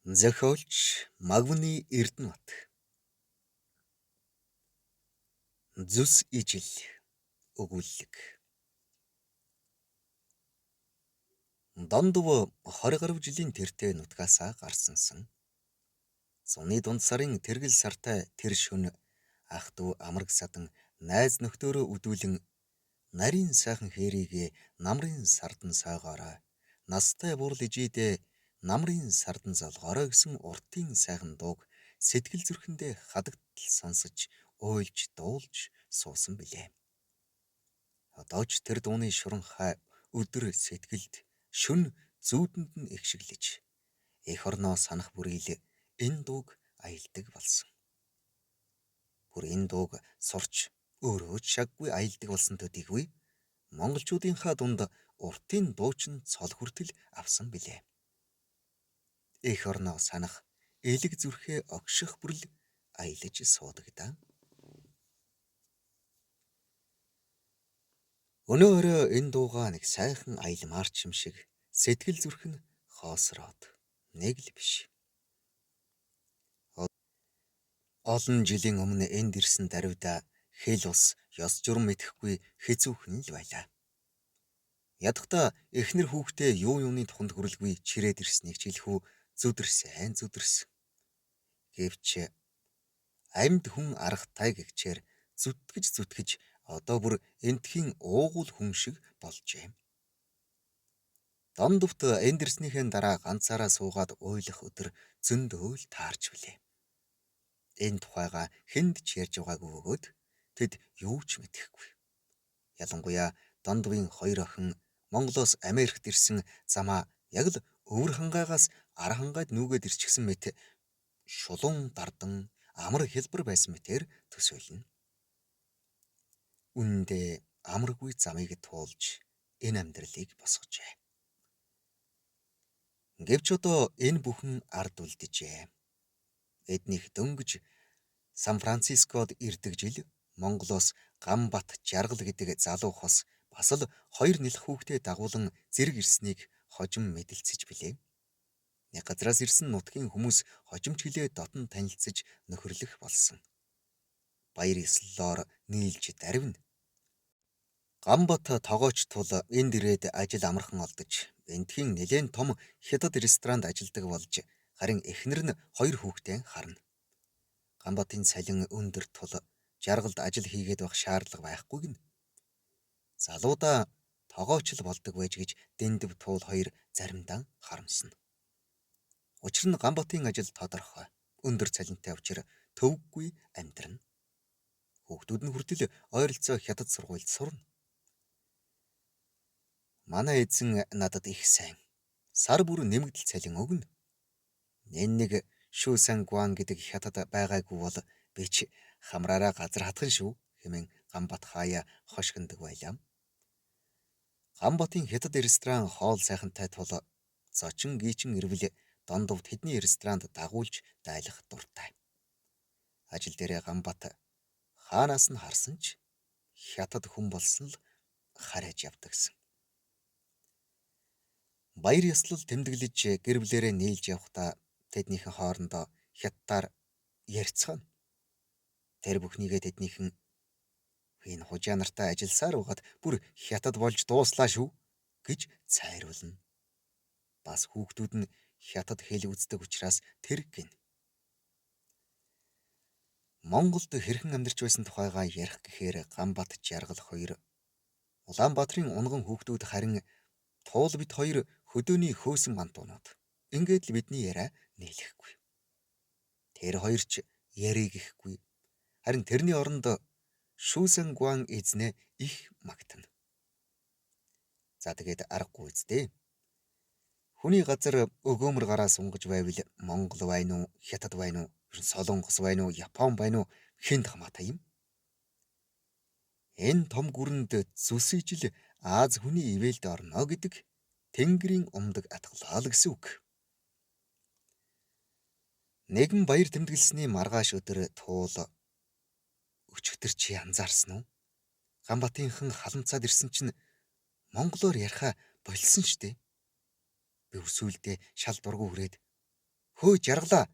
Зохиолч Магвны Эрдэнэбат. Зүс ижил өгүүлэг. Дондов 20 гаруй жилийн тэртээ нутгаасаа гарсансан. Зуны дунд сарын тэргэл сартай тэр шөнө ах дүү Амраг садан найз нөхдөөрөө үдүүлэн нарийн сайхан хээрийг намрын сардан сойгоорой, настай бурал ижийдээ намрын сардан золгоорой гэсэн уртын сайхан дууг сэтгэл зүрхэндээ хадагтал сонсож, уйлж, дуулж суусан билээ. Одоо ч тэр дууны шуранхай өдөр сэтгэлд шөнө зүүдэнд нь эгшиглэж, эх орноо санах бүрий л энэ дууг аялдаг болсон. Бүр энэ дууг сурч өөрөө ч шаггүй аялдаг болсон төдийгүй монголчуудынхаа дунд уртын дуучин цол хүртэл авсан билээ. Эх орноо санах, элэг зүрхээ огших бүрл аялаж суудаг даа. Өнөө орой энэ дуугаа нэг сайхан аялмаарч юм шиг сэтгэл зүрх нь хоосроод нэг л биш. Олон жилийн өмнө энд ирсэн даруйда хэл ус ёс журам мэдэхгүй хэцүүхэн л байлаа. Ядахтаа эхнэр хүүхдээ юу юуны туханд хүрэлгүй чирээд ирснийг ч хэлэхүү зүдэрсэн зүдэрсэн. Гэвч амьд хүн аргатай гэгчээр зүтгэж зүтгэж одоо бүр энтхийн уугуул хүн шиг болжээ. Дондовт энд ирснийхээ дараа ганцаараа суугаад уйлах өдөр зөндөө л таарч билээ. Энэ тухайга хэнд ч ярьж байгаагүй бөгөөд тэд юу ч мэдэхгүй. Ялангуяа Дондовын хоёр охин Монголоос Америкт ирсэн замаа яг л өвөр хангайгаас ар хангайд нүүгээд ирчихсэн мэт шулуун дардан амар хялбар байсан мэтээр төсөөлнө. Үнэндээ амаргүй замыг туулж энэ амьдралыг босгожээ. Гэвч одоо энэ бүхэн ард үлджээ. Эднийх дөнгөж Сан Францискод ирдэг жил Монголоос Гамбат Жаргал гэдэг залуу хос бас л хоёр нялх хүүхдээ дагуулан зэрэг ирснийг хожим мэдэлцэж билээ. Нэг газраас ирсэн нутгийн хүмүүс хожимч хилээ дотн танилцаж нөхөрлөх болсон. Баяр ёслолоор нийлж дарвина. Гамбат тогооч тул энд ирээд ажил амархан олдож, энтхийн нэлээн том хятад ресторанд ажилладаг болж, харин эхнэр нь хоёр хүүхдээ харна. Гамбатын цалин өндөр тул Жаргалд ажил хийгээд байх шаардлага байхгүй гэнэ. Залуудаа тогооч л болдог байж гэж Дэндв туул хоёр заримдаа харамсна. Учир нь Гамбатын ажил тодорхой, өндөр цалинтай учир төвөггүй амьдрна. Хүүхдүүд нь хүртэл ойролцоо хятад сургуульд сурна. Манай эзэн надад их сайн. Сар бүр нэмэгдэл цалин өгнө. Энэ нэг Шүүсэн Гуан гэдэг хятад байгаагүй бол би ч хамраараа газар хатхан шүү хэмээн Гамбат хаяа хошигнодог байлаа. Гамбатын хятад ресторан хоол сайхантай тул зочин гийчин ирвэл Дондов тэдний ресторанд дагуулж дайлах дуртай. Ажил дээрээ Гамбат хаанаас нь харсан ч хятад хүн болсон л харайж явдагсан. Баяр ёслол тэмдэглэж гэр бүлээрээ нийлж явхдаа тэднийхэн хоорондоо хятадаар ярьцгаана. Тэр бүхнийгээ тэднийхэн энэ хужаа нартай ажилласаар байгаад бүр хятад болж дууслаа шүү гэж цайруулна. Бас хүүхдүүд нь хятад хэл үздэг учраас тэр гин. Монголд хэрхэн амьдарч байсан тухайгаа ярих гэхээр Гамбат Жаргал хоёр Улаанбаатарын унган хүүхдүүд харин туул бид хоёр хөдөөний хөөсөн мантуунууд. Ингээд л бидний яриа нийлэхгүй. Тэр хоёр ч яриг ихгүй. Харин тэрний оронд Шүүсэн Гуан эзнээ их магтана. За тэгээд аргагүй үсттэй. Хүний газар өгөөмөр гараа сунгаж байвал Монгол байна уу, Хятад байна уу, Солонгос байна уу, Япон байна уу хүнд хамаатай юм. Энэ том гүрэнд зүс ижил Аз хүний ивэлд орно гэдэг Тэнгэрийн умдаг атгалаа л гэсэн үг. Нэгэн баяр тэмдэглэсний маргааш өдөр туул өчигдөр чи анзаарсан уу? Гамбатынхан халамцаад ирсэн чинь монголоор яриха болсон штэ. Би өсвөлдөө шал дургу хүрээд "Хөө жаргалаа,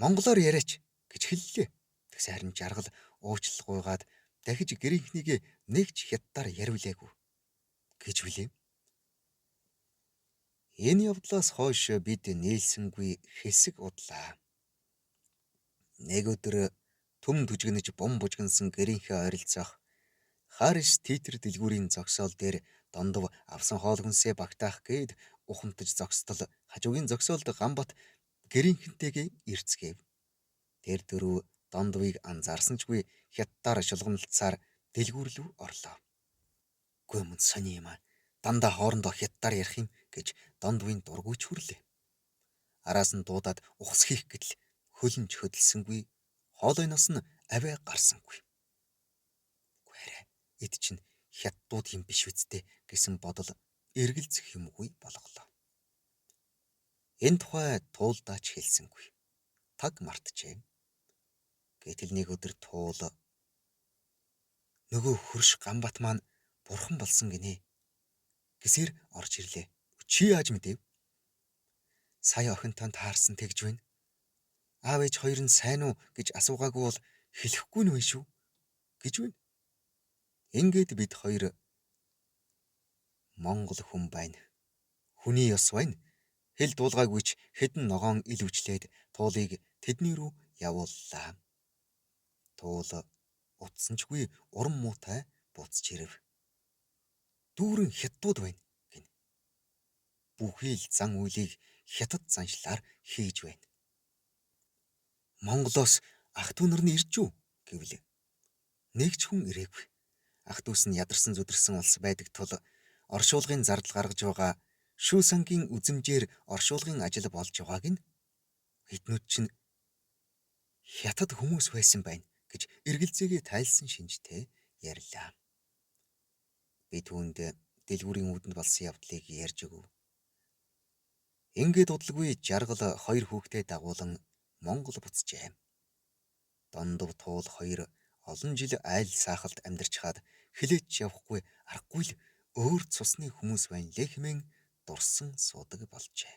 монголоор яриач" гэж хэллээ. Тэгсэн харин жаргал уучлал гуйгаад дахиж гэрийнхнийг нэг ч хятадаар яриулаагүй гэж хүлээв. Энэ явдлаас хойш бид нийлсэнгүй хэсэг удлаа. Нэг өдөр түм түжигнэж бум бужигнсан гэрийнхээ ойролцоох Харис Титер дэлгүүрийн зогсоол дээр Дондов авсан хоол хүнсээ багтаах гээд ухамтаж зогсдол хажуугийн зогсоолд Ганбат гэрийнхэнтэйгээ ирцгээв. Тэр дөрөв Дондовыг анзаарсан чгүй хятадаар шулгамлцсаар дэлгүүр рүү орлоо. "Гүй мөн сони юм аа. Дандаа хоорондоо хятадаар ярих юм" гэж Дондовын дургүйч хүрлээ. Араас нь дуудаад ухас хийх гэтэл хөлөнч хөдөлсөнгүй, хоолойноос нь авиа гарсангүй. "Үгүй арай эд чинь хятадууд юм биш үсттэй" гэсэн бодол эргэлзэх юмгүй болголоо. Энэ тухай туулдаач хэлсэнгүй. Таг мартжээ. Гэтэл нэг өдөр туул "Нөгөө хөрш Ганбат маань бурхан болсон гинэ" гэсээр орж ирлээ. "Чи яаж мэдэв?" "Сая охинтой таарсан тэгж байна. Аав ээж хоёр нь сайн уу гэж асуугаагүй бол хэлэхгүй нь вэ шүү" гэж байна. Ингээд бид хоёр Монгол хүн байна. Хүний ёс байна. Хэл дуулгаагүй ч хэдэн ногоон илвчлээд туулыг тэдний рүү явууллаа. Туул утсанчгүй уран муутай буцаж ирэв. "Дүүрэн хятадууд байна" гэнэ. Бүхий л зан үйлийг хятад заншлаар хийж байна. "Монголоос ах дүү нар нь ирж үү?" гэвэл нэг ч хүн ирээгүй. Ах дүүс нь ядарсан зүдэрсэн улс байдаг тул оршуулгын зардал гаргаж байгаа шүүсангийн үзэмжээр оршуулгын ажил болж байгааг нь эднүүд чинь хятад хүмүүс байсан байна гэж эргэлзээгээ тайлсан шинжтэй ярьлаа. Би түүнд дэлгүүрийн үүдэнд болсон явдлыг ярьж өгөв. Ингээд удалгүй жаргал хоёр хүүхдээ дагуулan Монгол буцжээ. Дондов туул хоёр олон жил айл саахалд амьдарчхаад хилээч явахгүй аргагүй л өөр цусны хүмүүс байна лээ хэмээн дурсан суудаг болжээ.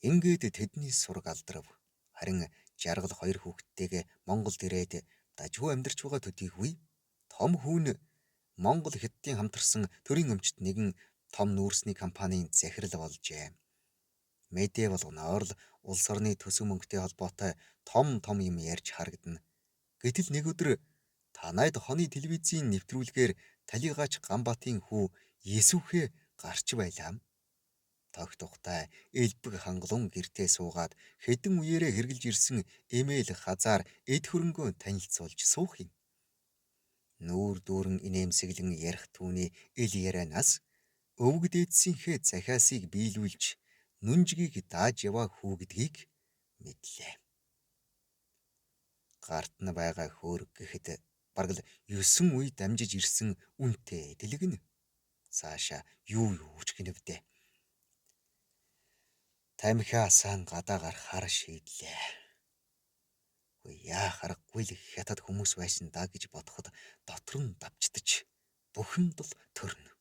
Ингээд тэдний сураг алдрав. Харин жаргал хоёр хүүхэдтэйгээ Монголд ирээд дажгүй амьдарч байгаа төдийгүй том хүүн Монгол Хятадын хамтарсан төрийн өмчт нэгэн том нүүрсний компанийн захирал болжээ. Мэдээ болгоноор л улс орны төсөв мөнгөтэй холбоотой том том юм ярьж харагдана. Гэтэл нэг өдөр танайд хоны телевизийн нэвтрүүлгээр Талигаач Ганбатын хүү Есүхээ гарч байлаа. Тогт тухтай элбэг хангалуун гэртээ суугаад хэдэн үеэрээ хэрглэж ирсэн эмээл хазаар эд хөрөнгөө танилцуулж суух юм. Нүүр дүүрэн инээмсэглэн ярих түүний эл ярианаас өвөг дээдсийнхээ захиасыг биелүүлж нүнжгийг дааж яваа хүү гэдгийг мэдлээ. Гарт нь байгаа хөөрг гэхэд бараг л 9 үе дамжиж ирсэн үнтэй дэлгэнэ. Цаашаа юу юу ч гинэвдэ. Тамхи асаан гадаа гарахаар шийдлээ. Үгүй яах аргагүй л хятад хүмүүс байсан даа гэж бодоход дотор нь давчдаж бухимдал төрнө.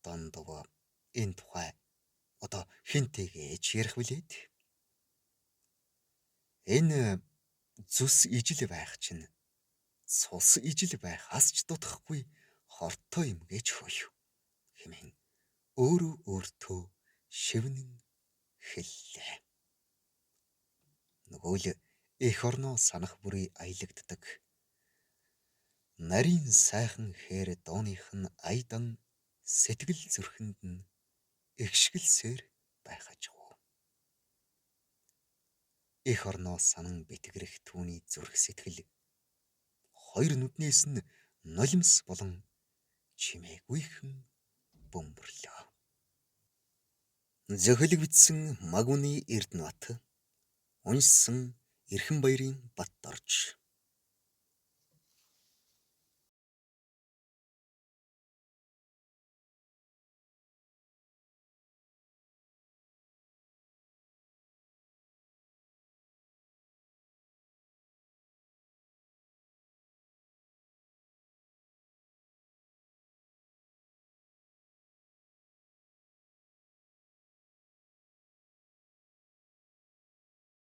Дондов энэ тухай одоо хинтэйгээ ч ярих билээд. Энэ зүс ижил байх чинь цус ижил байхаас ч дутахгүй хортой юм гэж хөөе хэмээн өөрөө өөртөө шивнэн хэллээ. Нөгөө л эх орноо санах бүрий аялагддаг. Нарийн сайхан хээр дууных нь аядан сэтгэл зүрхэнд нь эгшгэлсээр байхажгүй. Эх орноо санан битгэрэх түүний зүрх сэтгэл хоёр нүднээс нь нулимс болон чимээгүйхэн бөмбөрлөө. Зөхөлөг бичсэн Магүны Эрдэнэбат, уншсан Эрхэн баярын Батдорж.